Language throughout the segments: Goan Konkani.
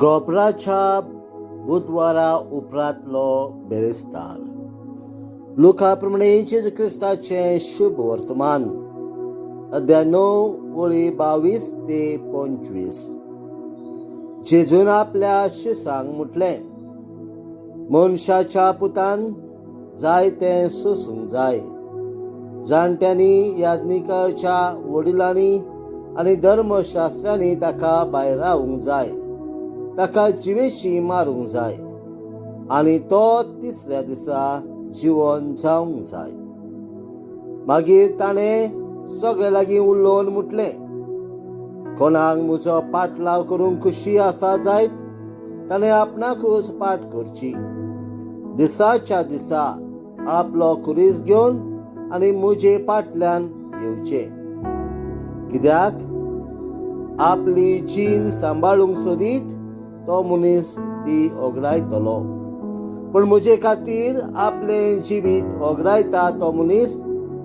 गोबराच्या बुधवारा उपरांतलो बेरेस्तार. लुका प्रमाणे जेजू क्रिस्ताचें शुभ वर्तमान, अध्याय 9, वळी 22 ते 25. जेजून आपल्या शिसांक म्हटलें, मनशाच्या पुतान जाय तें सोसूंक जाय. जाणट्यांनी, याज्ञिकाच्या वडिलांनी आनी धर्मशास्त्र्यांनी ताका भायरावंक जाय, ताका जिवेशी मारूंक जाय आनी तो तिसऱ्या दिसा जिवन जावंक जाय. मागीर ताणें सगळे लागीं उलोवन म्हटलें, कोणाक म्हजो पाटलाव करूंक खुशी आसा जायत, ताणें आपणाकूच पाट करची, दिसाच्या दिसा आपलो खुरीस घेवन आनी म्हजे फाटल्यान येवचें. कित्याक आपली जीण सांबाळूंक सोदीत तो मनीस ती ओगडायतलो, पूण म्हजे खातीर आपलें जिवीत ओगडायता तो मनीस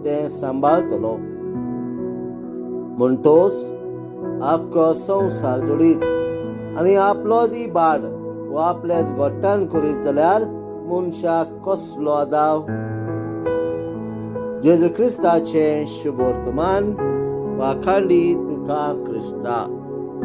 तें सांबाळतलो. म्हणटोच आख्खो संवसार जोडीत आनी आपलोच इबाड वो आपल्याच गोट्टान करीत जाल्यार मनशाक कसलो आदाव? जेजू क्रिस्ताचें शुभ वर्तमान. वाखांडी तुका क्रिस्ता.